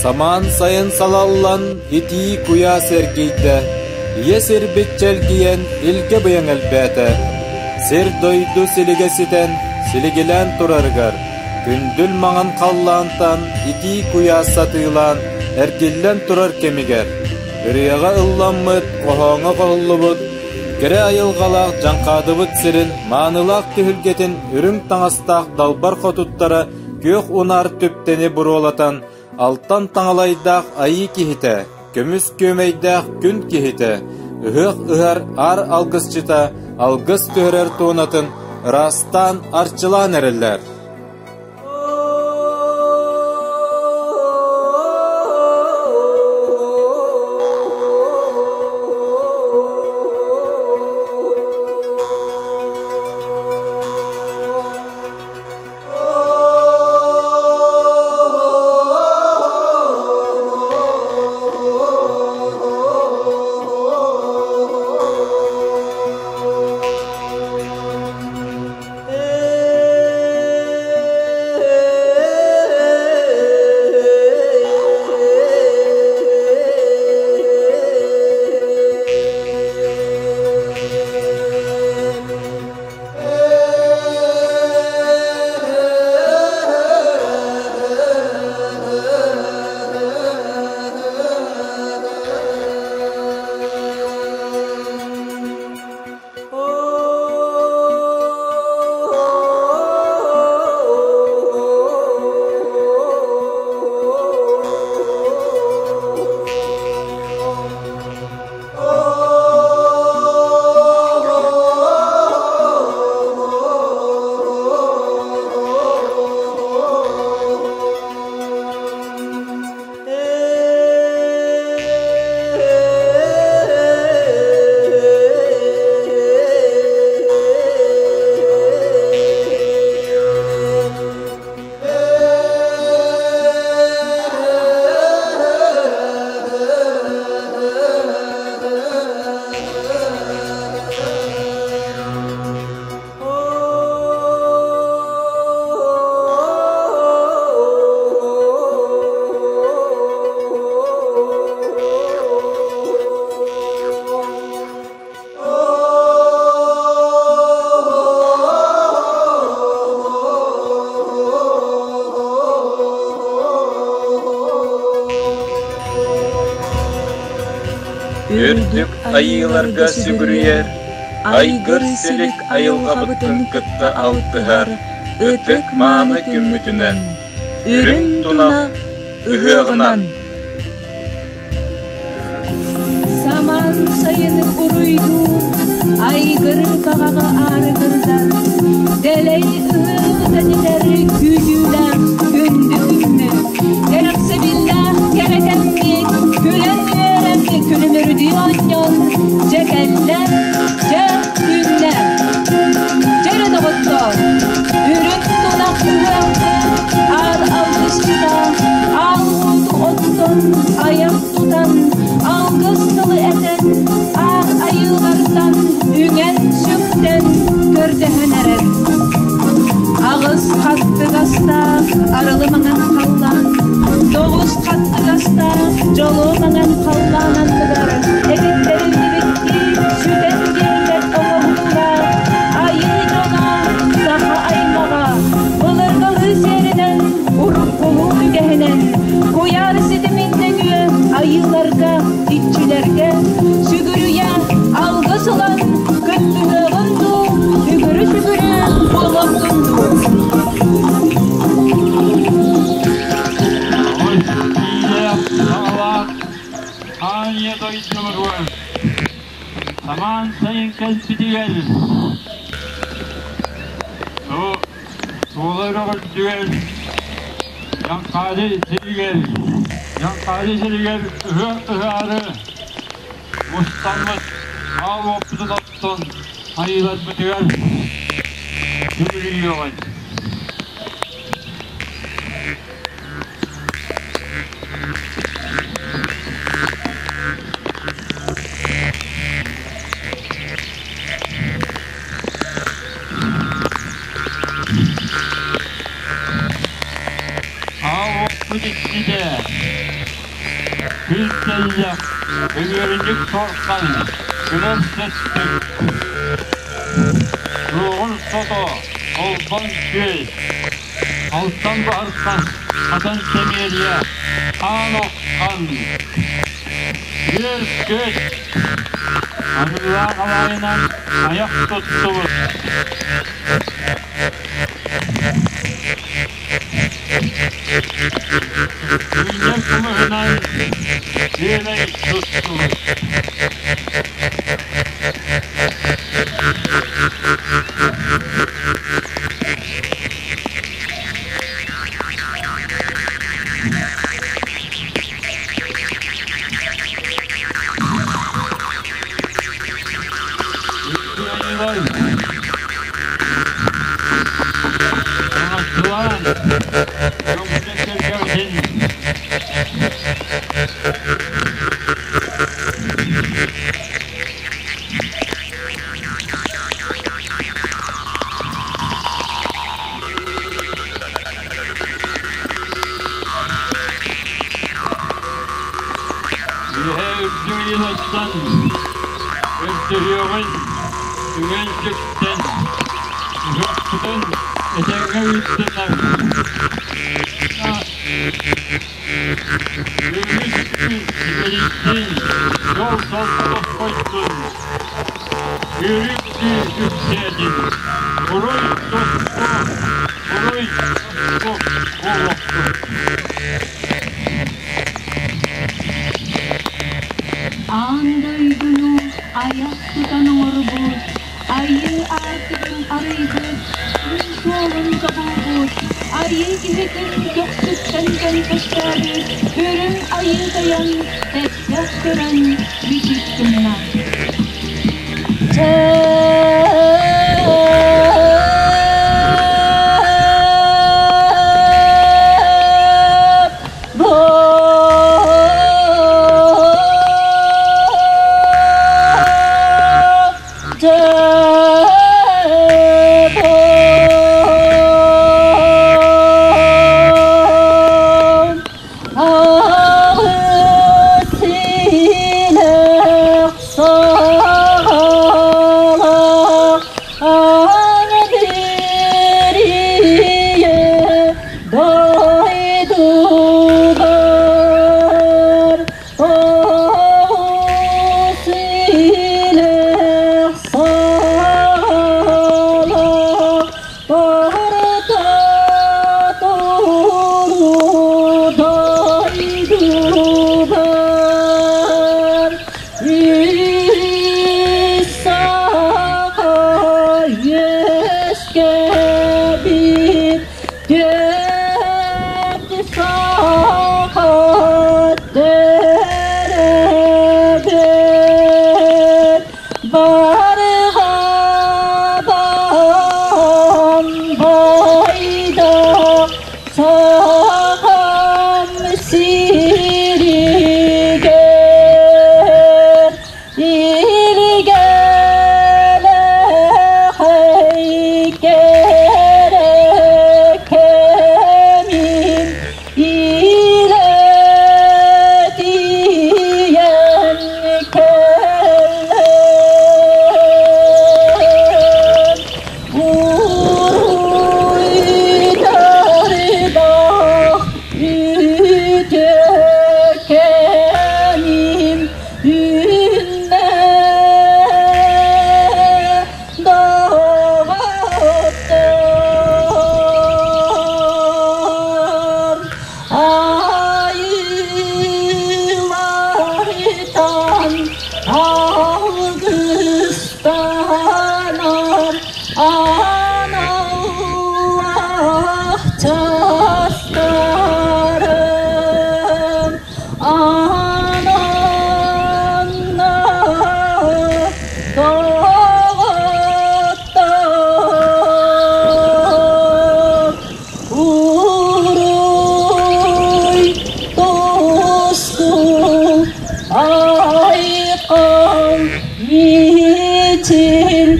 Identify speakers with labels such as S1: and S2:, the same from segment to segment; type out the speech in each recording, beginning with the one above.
S1: Самаан сайын салаллан, итии куйаас эргийдэ, ийэ сирбит чэлгийэн, илгэ быйаҥ элбээтэ. Сир-дойду силигэ ситэн, силигилээн турарыгар, күндүл маҥан халлаантан итии куйаас сатыылаан, эргиллэн турар кэмигэр, ырыаҕа ылламмыт, хоһооҥҥо хоһуллубут Кэрэ айылҕалаах Дьаҥхаадыбыт сирин маанылаах түһүлгэтин үрүҥ таҥастаах далбар хотуттара күөх унаар түптэни буруолатан, алтан таҥалайдаах айыы киһитэ, көмүс күөмэйдээх күн киһитэ, ыһыах ыһар аар алгысчыта алгыс түһэрэр туонатын ыраастаан арчылаан эрэллэр.
S2: Үрдүк айыыларга сүгүрүйэр, айгыр-силик айылҕабытын кытта алтыһар ытык-мааны күммүтүнэн, үрүҥ тунах ыһыаҕынан!
S3: Самаан сайыны уруйдуур, айгыры баҕаҕа аарыгырдар, дэлэй ыһыаҕы тэтитэр күүтүүлээх күндү күммүт, кэрэхсэбиллээх кэрэ кэммит, күлэн-үөрэн күлүмүрдүү оонньоон, дьэ кэллэ, дьэ үүннэ. Дьэ эрэ доҕоттоор, үрүҥ тунах ыһыахха аар алгысчыта, аал уоту оттон, айах тутан, алгыс тылы этэн, аар айыылартан үҥэн-сүктэн көрдөһөн эрэр. Аҕыс хаттыгастаах арылы маҥан халлаан, тоҕус хаттыгастаах дьолуо маҥан халлаан анныгар этиттэриллибиттии сүтэн биэрбэт оҥоһуулаах айыы дьоно, саха аймаҕа былыргылыы сиэринэн, уруккулуу үгэһинэн куйаар ситимин нөҥүө айыыларга, иччилэргэ сүгүрүйэ алгыс ылан кыттыһыаҕын дуу, үгүрү-сүгүрү буолуохтун дуу.
S4: Аанньа дойдубутугар самаан сайын кэлбитигэр Суола үрдүгэр Дьаҥхаады сиригэр Дьаҥхаады сиригэр ыһыах ыһаары мустаммыт аал уоппутун оттон айыыларбытыгар сүгүрүйүөҕүн. Ыһыахпыт иччитэ, күл тэллэх, көбүөрүнньүк суорҕан, күлэр сөттүк, суоҕун сото, холбон күөл, алтан баһырхан, хатан сэмиэрийэ, хаан оххан, үөр-көт, арыылаах алаайынан айах туттубут. Үүнэр кымыһынан күөмэй туттубут. Таҥастылаан, дьоммутун-сэргэбитин Үөһээ үрдүк ыйылаттан, көрдөһүөҕүн, үҥэн-сүктэн, ыһыахпытын этэҥҥэ ыыттынар Күммүт күн сибэлийдин, дьол-соргу тосхойдун, үөрүү үксээтин, уруй-туску, уруй-туску буолуохтун.
S3: Аан дойдуну айах тутан оҥорбут, айыы аартыгын арыйбыт, күн суолун тобулбут, айыы киһитин көхсүттэн көнтөстөөбүт үрүҥ айыы тойон тэттэх көрөн мичик гынна.
S5: Айқал митил.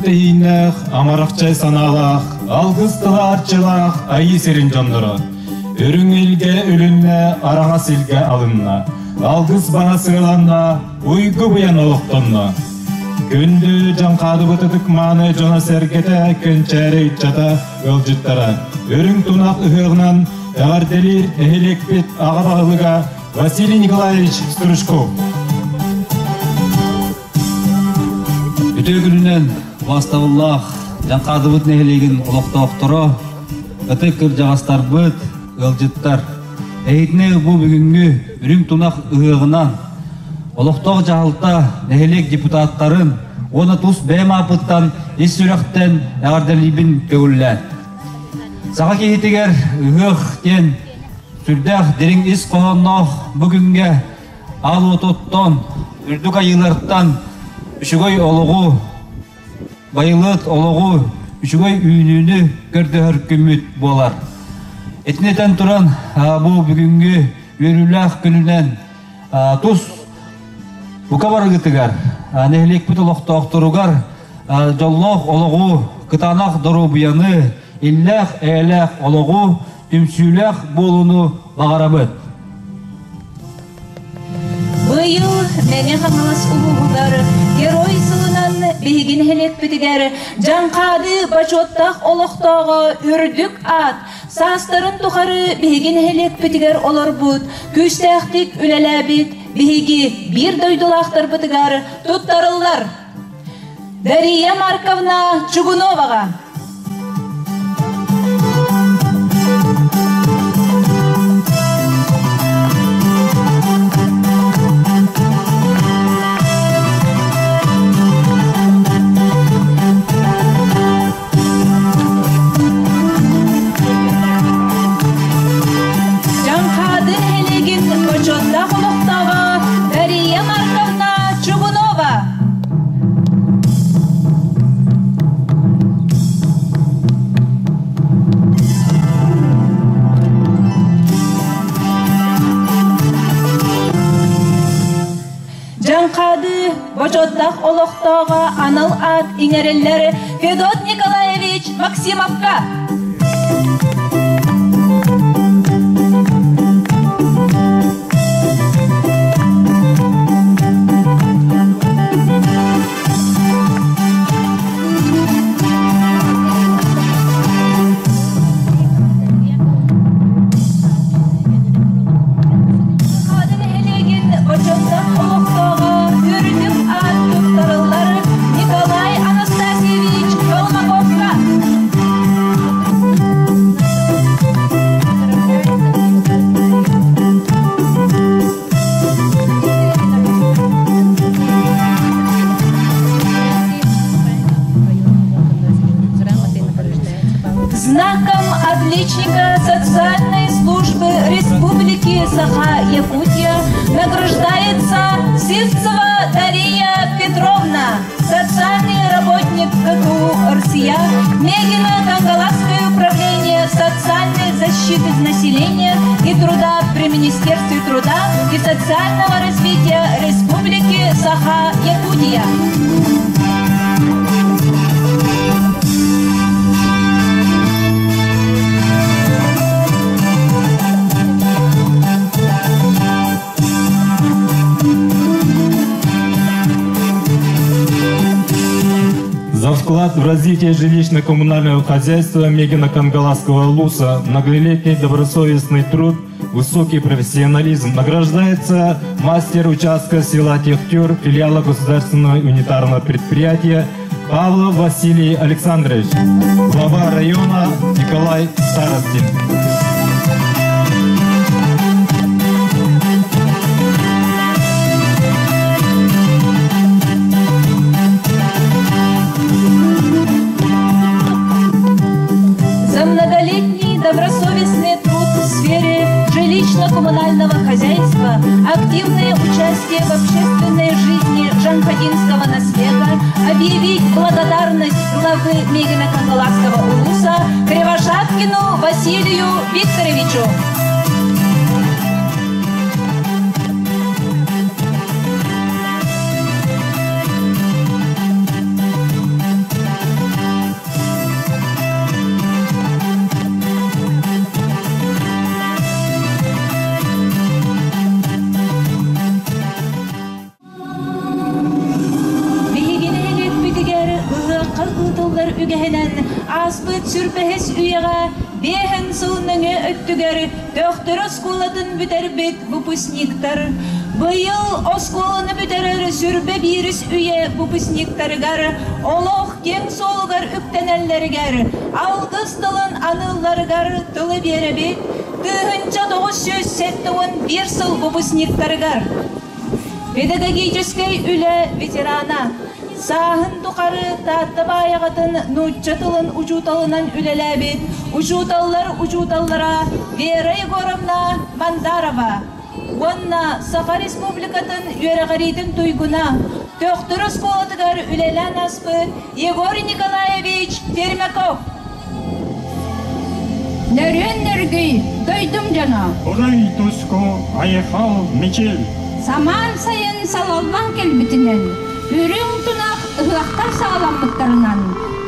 S1: тэһииннээх, амарахчай санаалаах, алгыс тыла арчылаах Айыы сирин дьонноро. Үрүҥ илгэ үлүннэ, араҥас илгэ алынна. Алгыс баһа сыаланна, уйгу быйан олохтонно. Күндү дьаҥхаадыбыт ытык мааны дьоно-сэргэтэ, кэнчээри ыччата, ыалдьыттара. Үрүҥ тунах ыһыаҕынан эҕэрдэлиир нэһилиэкпит аҕа баһылыга Василий Николаевич Стручков.
S5: Үтүө күнүнэн убаастабыллаах Дьаҥхаадыбыт нэһилиэгин олохтоохторо, ытык кырдьаҕастарбыт, ыалдьыттар. Эһитини бу бүгүҥҥү үрүҥ тунах ыһыаҕынан олохтоох дьаһалта нэһилиэк депутаттарын уонна тус бэйэм ааппыттан ис сүрэхтэн эҕэрдэлиибин көҥүллээн. Саха киһитигэр ыһыах диэн сүрдээх дириҥ ис хоһоонноох бу күҥҥэ аал уотуттан, үрдүк айыылартан үчүгэй олоҕу, байылыат олоҕу, үчүгэй үүнүүнү көрдөһөр күммүт буолар. Итини этэн туран, бу бүгүҥҥү үөрүүлээх күнүнэн тус бука барыгытыгар, нэһилиэкпит олохтоохторугар дьоллоох олоҕу, кытаанах доруобуйаны, иллээх-эйэлээх олоҕу, түмсүүлээх буолууну баҕарабыт.
S3: Быйыл Мэҥэ Хаҥалас улууһугар Герой сылынан биһиги нэһилиэкпитигэр Дьаҥхаады бочуоттаах олохтооҕо үрдүк аат саастарын тухары биһиги нэһилиэкпитигэр олорбут, күүстээхтик үлэлээбит биһиги биир дойдулаахтарбытыгар туттарыллар. Дария Марковна Чугуноваҕа. Дьаҥхаады нэһилиэгин бочуоттаах олохтооҕо Дария Марковна Чугунова. Дьаҥхаады бочуоттаах олохтооҕо анал аат иҥэриллэр Федот Николаевич Максимовка. Хаада нэһилиэгин бочуоттаах олохтооҕо үрдүк аат туттарыллар Николай Анастасьевич Колмаковка. Знаком отличника социальной службы Республики Саха-Якутия награждается Сивцева Дария Петровна, социальный работник КТУ РСЯ, Мегино-Кангаласское управление социальной защиты населения и труда при Министерстве труда и социального развития Республики Саха-Якутия.
S1: За вклад в развитие жилищно-коммунального хозяйства Мегино-Кангаласского ЛУСа, многолетний добросовестный труд, высокий профессионализм награждается мастер участка села Техтюр филиала государственного унитарного предприятия Павлов Василий Александрович, глава района Николай Старостин.
S3: За многолетний добросовестный труд в сфере жилищно-коммунального хозяйства, активное участие в общественной жизни Жанхадинского наслега, объявить благодарность главы Мегино-Кангаласского улуса Кривошапкину Василию Викторовичу. өттүгэр Төхтүр оскуолатын бүтэрбит выпускниктар быйыл оскуоланы бүтэрэр сүрбэ биирис үйэ выпускниктарыгар олох киэҥ суолугар үктэнэллэригэр алгыс тылын аныылларыгар тылы биэрэбит 1971 сыл выпускниктарыгар. Педагогическай үлэ ветерана, сааһын тухары Таатта Баайаҕатын нуучча тылын учууталынан үлэлээбит учууталлар учууталлара Вера Егоровна Мандарова уонна Саха Республикатын үөрэҕириитин туйгуна, Төхтүр оскуолатыгар үлэлээн ааспыт Егор Николаевич Пермяков.
S6: Нөрүөн нөргүй, дойдум дьоно!
S4: Урай туску, айхал, мичил!
S6: Самаан сайын салаллан кэлбитинэн, үрүҥ тунах ыһыахтар саҕаламмыттарынан,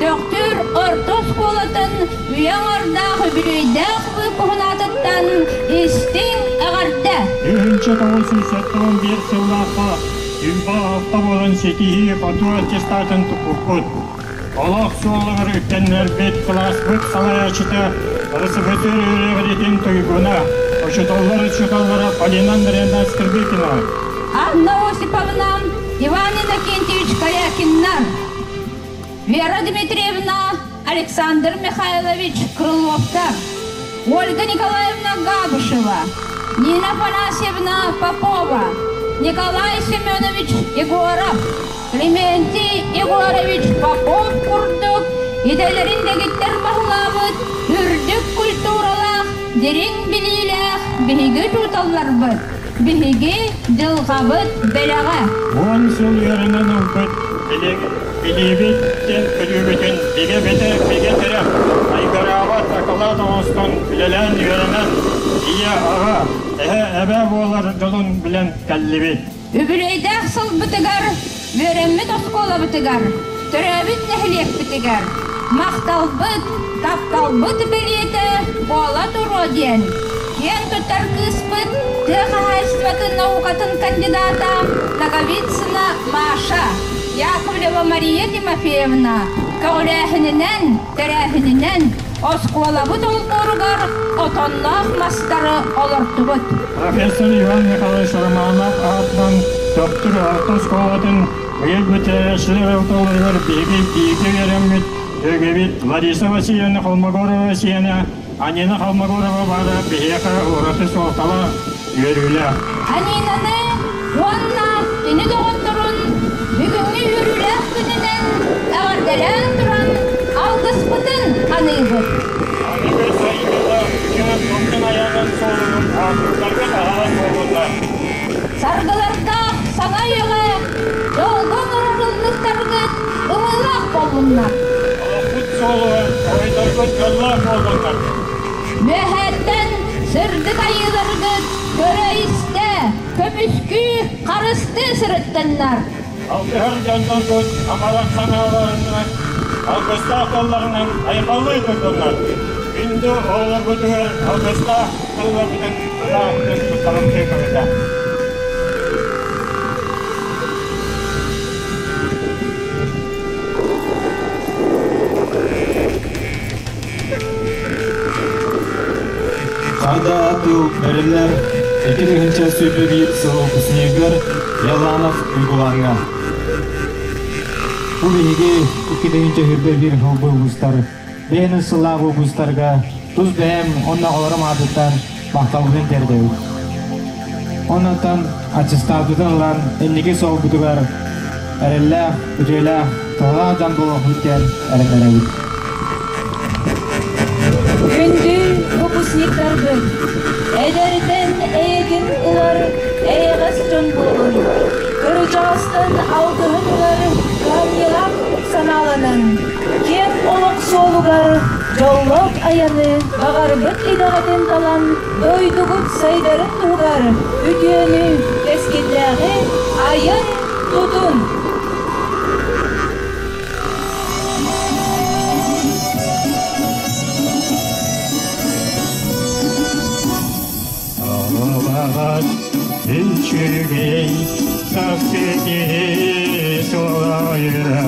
S6: Төхтүр орто оскуолатын үйэ оҥордоох үбүлүөйдээх выпуһун аатыттан истиҥ эҕэрдэ!
S4: 1971 сыллаахха Юньба алта буолан ситиһии хоту аттестатын туппуппут. Олох суолугар үктэннэрбит кылааспыт салайааччыта РСФСР үөрэҕириитин туйгуна, учууталлар учууталлара Полина Андреевна Скрыбыкина.
S6: Анна Осиповна, Иван Иннокентьевич Корякиннар, Вера Дмитриевна, Александр Михайлович Крыловтар, Ольга Николаевна Габышева, Нина Афанасьевна Попова, Николай Семенович Егоров, Климентий Егорович Попов курдук идэлэрин дэгиттэр баһылаабыт үрдүк культуралаах, дириҥ билиилээх биһиги учууталларбыт, биһиги дьылҕабыт бэлэҕэ.
S4: 10 сыл үөрэнэн ылбыт билиибит көрүүбүтүн бигэ бэтэ бигэ тирэх, айгыраабат акылаат оҥостон үлэлээн үөрэнэн, ийэ, аҕа, эһэ, эбээ буолар дьолун билэн кэллибит.
S6: Үбүлүөйдээх сылбытыгар, үөрэммит оскуолабытыгар, төрөөбүт нэһилиэкпитигэр махталбыт, тапталбыт бэлиэтэ буола туруо диэн киэн туттар кыыспыт тыа хаһаайыстыбатын наукатын кандидата Ноговицына Маша, Яковлева Мария Тимофеевна көҕүлээһининэн, тэрээһининэн оскуолабыт олбуоругар отонноох мастары олортубут.
S4: Профессор Иван Михайлович Романов аатынан Төхтүр орто оскуолатын быйыл бүтэрээччилэр ортолоругар биһиги бииргэ үөрэммит дьүөгэбит Лариса Васильевна Холмогорова сиэнэ Анина Холмогорова баара биһиэхэ ураты суолталаах, үөрүүлээх.
S6: Анинаны уонна кини доҕотторун бүгүҥҥү үөрүүлээх күнүнэн эҕэрдэлээн туран алгыспытын аныыбыт.
S4: Аныгы сайыҥҥыта үтүө сонун айанын суолунун аатырдарга таһаҕас буоллуннар.
S6: Саргылардаах саҥа үйэҕэ дьолго оҥорор ыллыктаргыт ымыылаах буоллуннар.
S4: Олохпут суолугар оройдоргут дьоллоох буоллуннар.
S6: Үөһээттэн сырдык айыыларгыт көрө-истэ, көмүскүү, харыстыы сырыттыннар.
S4: Алтыһар дьонноргут амарах санааларынан, алгыстаах тылларынан айхаллыы турдуннар. Күндү оҕолорбутугар алгыстаах тылларбытын ыраахтын туттарымтыы көмөтө.
S1: Харда тыл бэриллэр 2021 сыл выпускнигар Яланов Уйгулаҥҥа. Бу биһиги 2021 сылбы выпустар бэйэни сыллаах выпустарга тус бэйэм уонна оҕолорум аатыттан махталбытын тиэрдэбит. Оннуттан аттестатбытын ылан инники суолбутугар эрэллээх, үтүөлээх, туһалаах дьон буолуохпут диэн эрэнэрэбит.
S3: Күндү выпускниктарбыт, эдэртэн эйэтин ылар эйэҕэс дьон буолун, кырдьаҕастан алгыһын ылар кыһамньылаах санааланан, киэҥ олох суолугар дьоллоох айаны баҕарбыт идэҕитин талан дойдугут сайдарын туһугар үтүөнү, кэскиллээҕи айан тутун!
S4: Оҕолоҕот үчүгэй саскы суолайра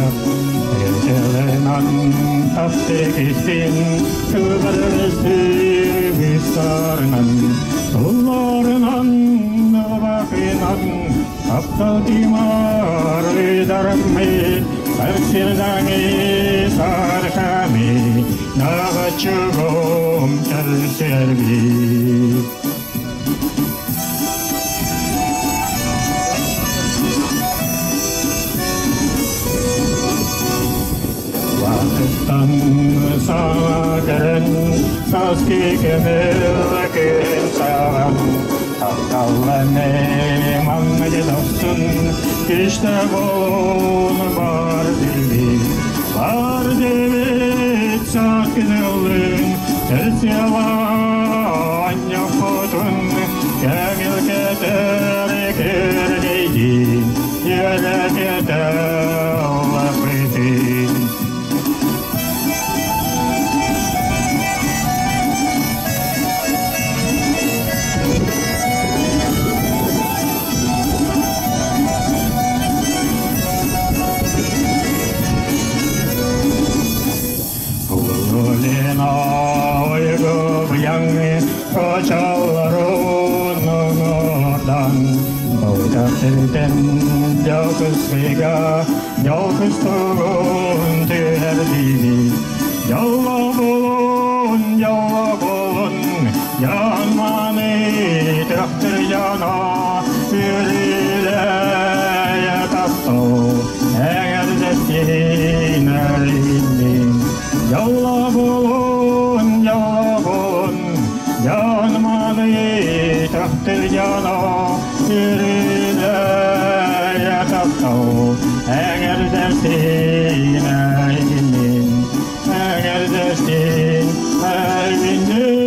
S4: Өлөнөн тахсыгысин кыбырысыбы. Алгыстарынан, тылларынан, ылбакынан, таптал тимарыдарыммыт, сарсырдаҥы сархами, наҕаччыгом кэлсэрбит. Ватыттан саҕа саски көмөл күн саҕан, тапталланы маҥнай дохсун, күшті болуун бар дибит, бар дибит саккынылын, терсиалаанньаппытын, кэҥил кетер киргейдин, үөлэкетер лапытын. Улена ойгобыяҥы кочалларун оҥордан, Былгатырден дьалкысыга дьалкыстугун түһэрдибит. Дьалла булун, дьалла булун, янманы төхтөр яна, үрүлэйэ таптал, эҥэрдэстин эриннин. Дьалла булун, дьалла булун, янманы төхтөр яна, үрүлэйэ таптал, эҥэрдэстин эриннин, эҥэрдэстин эриннин.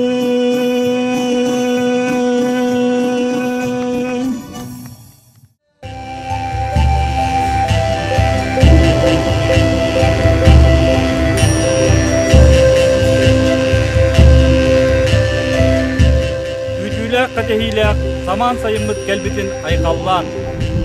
S2: Күүтүүлээх кэтэһиилээх самаан сайыммыт кэлбитин айхаллаан.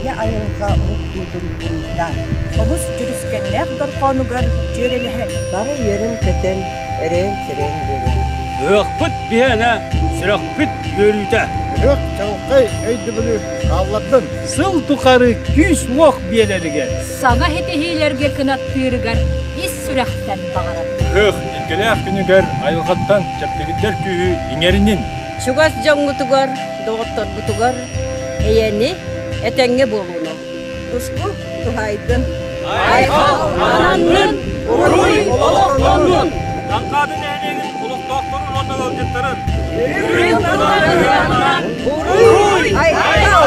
S7: Ийэ айылҕа уһуктуутун буруйдаан. Олус дьүрүскэннээх дорҕоонугар дьүөрэлэһэн.
S8: Бары үөрэн-көтөн, өрөөн-сөрөөн буолуо.
S2: Ыһыахпыт биһиэнэ, сүрэхпит үөрүүтэ.
S9: Ыһыах чаҕылхай өйдөбүлү хааллардын.
S2: Сыл тухары күүс-уох биэрэригэр.
S3: Саҥа ситиһиилэргэ кынаттыырыгар ис сүрэхтэн баҕарабын.
S2: Ыһыах илгэлээх күнүгэр айылҕаттан чэпчэкитэр күүһү иҥэринин.
S10: Чугас дьоҥҥутугар, доҕотторгутугар эйэни, этэҥҥэ буолууну.
S7: Туску туһаайдын.
S2: Айхал ананнын, уруй олохтоннун! Таҥхаатын нэһилиэгин олохтоохторун уонна ыалдьыттарын
S10: Үрүҥ тунах
S2: Уруй!
S7: Айхал!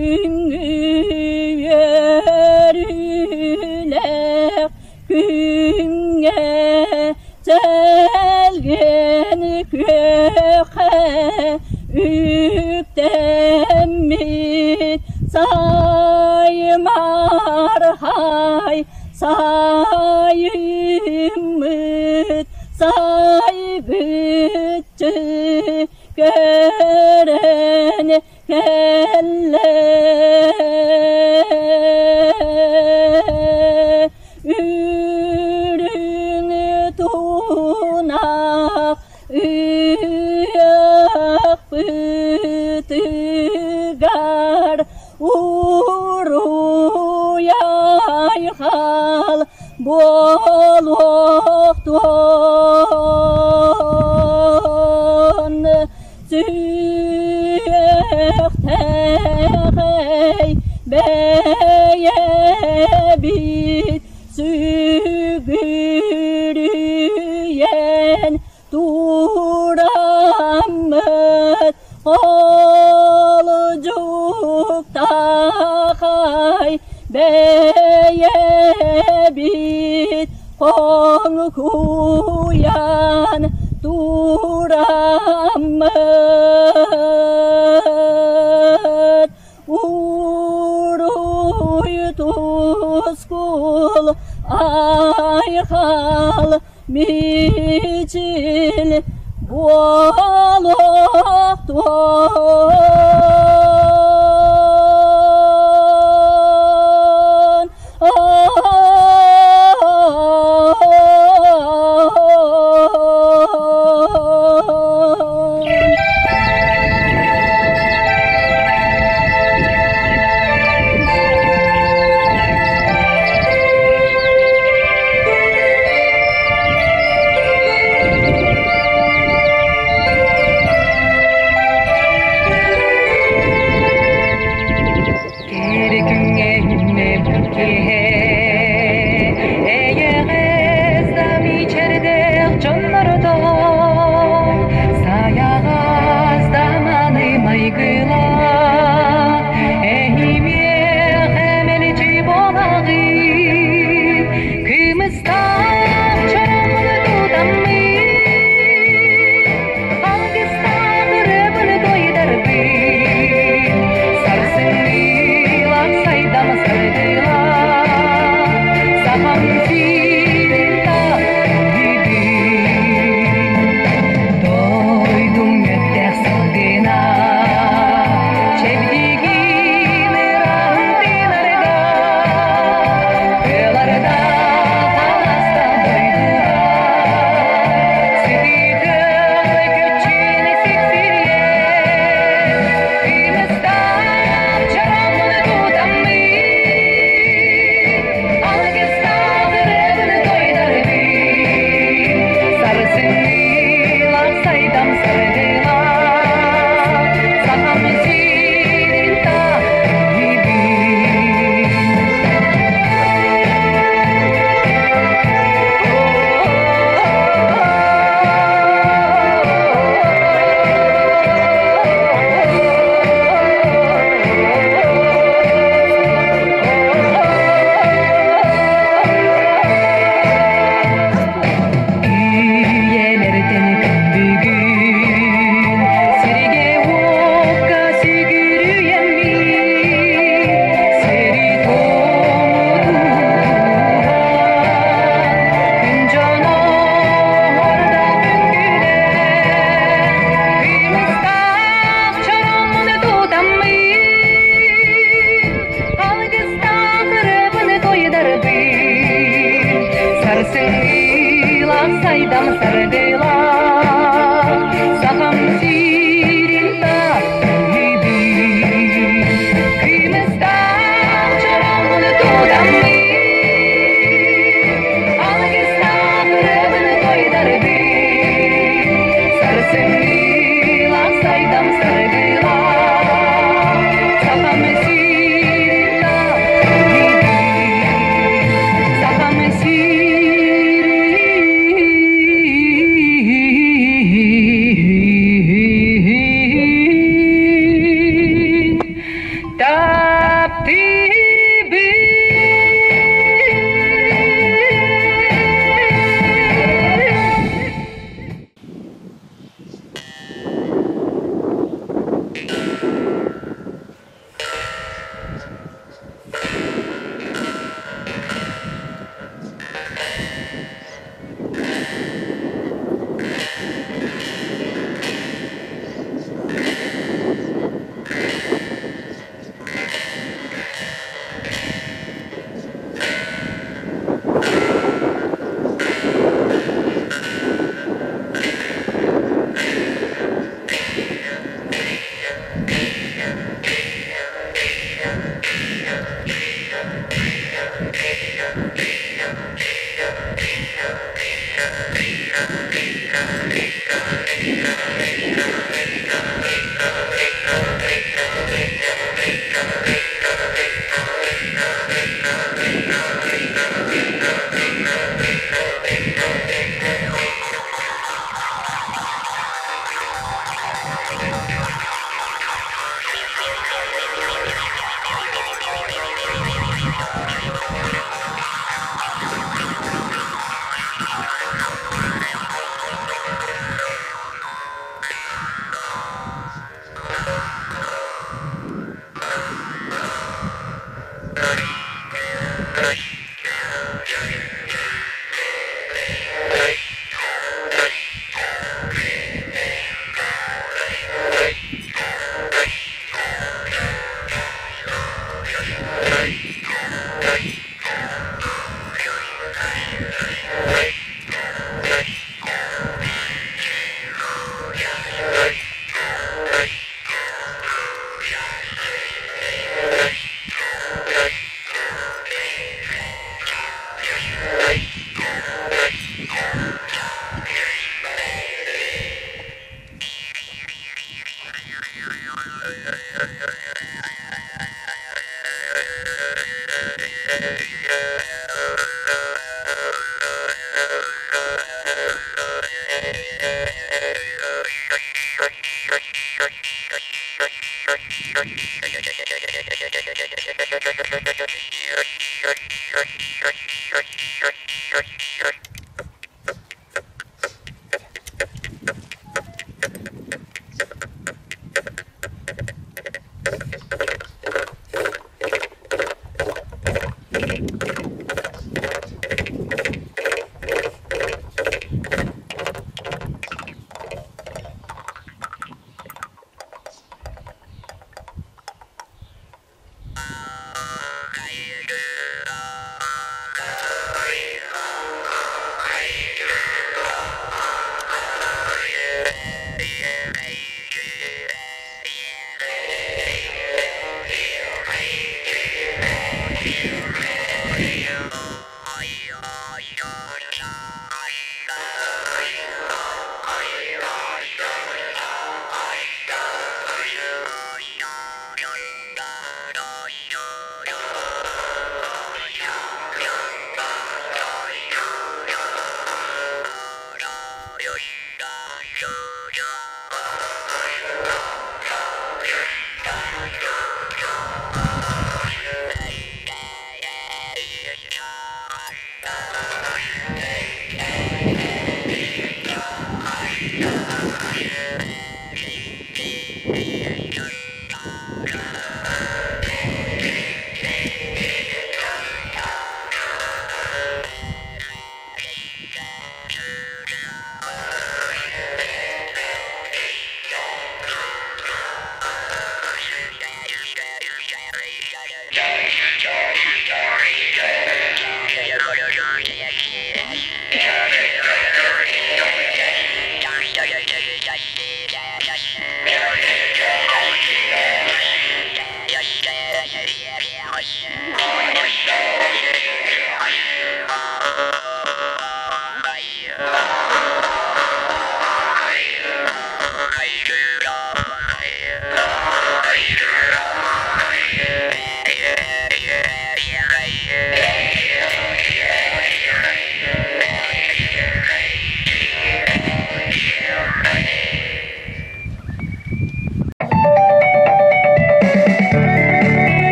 S3: Бүгүҥҥү үөрүүлээх күҥҥэ чэлгиэн күөххэ үктэммит саймархай сайыммыт сайгыччы көрөн кэллэ. Үрүҥ тунах ыһыахпытыгар уруй айхал буолуохтун сүһүөхтэҕэй бэйэбит сүгүрүйэн тураммыт Олдьуктахай бэйэбит хоҥкуйан тураммыт уруй
S11: Тускул айхал мичил буолуохтун.
S12: Кэрэ күҥҥэ үүнэбит киэһэ, эйэҕэс да мичээрдээх дьоннордоох, сайаҕас да мааны майгылаах, эһимиэхэ мэлдьи буолаҕыт, кымыстаах чороҥҥун тутаммыт, алгыстаах ырыабын туойдарбыт, сарсыҥҥылаах сайдам саргылаах, сахам сирин таптыыбын. Дойдум мүөттээх салгына, чэбдигин ыраан тыынарга, тыаларда таласта дойдуга, сытыытын көччүн сиксийэ, кымыстаах чараҥын тутаммын, алгыстаах ырыабын туойдарбын, сарсыҥҥылаах сайдам саргылаах, сахам сирин таптыыбын. Үйэлэртэн күн бүгүн сиргэ-уокка сүгүрүйэммит, сири-туому тутуһан, күн дьоно орда үҥкүүлээн, кымыстаах чороҥмун тутаммын, алгыстаах ырыабын туойдарбын, сарсыҥҥылаах сайдам саргылаах, сахам сирин таптыыбын. Кымыстаах чороҥмун тутаммын, алгыстаах ырыабын туойдарбын, сарсыҥҥылаах сайдам саргылаах, сахам сирин таптыыбын. Сахам сирин таптыыбын.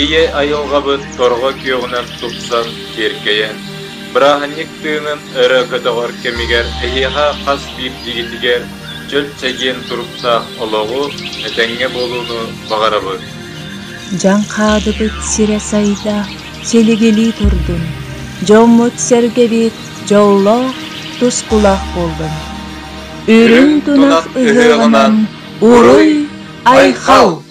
S1: Ийэ айылҕабыт торҕо күөҕүнэн тупсан, киэркэйэн, бырааһынньык тыынын өрө көтөҕөр кэмигэр эһиэхэ хас биирдиигитигэр чөл-чэгиэн туруктаах олоҕу, этэҥҥэ буолууну баҕарабыт.
S11: Дьаҥхаадыбыт сирэ сайда, силигилии турдун, дьоммут-сэргэбит дьоллоох, тускулаах буоллун. Үрүҥ тунах ыһыаҕынан уруй, айхал!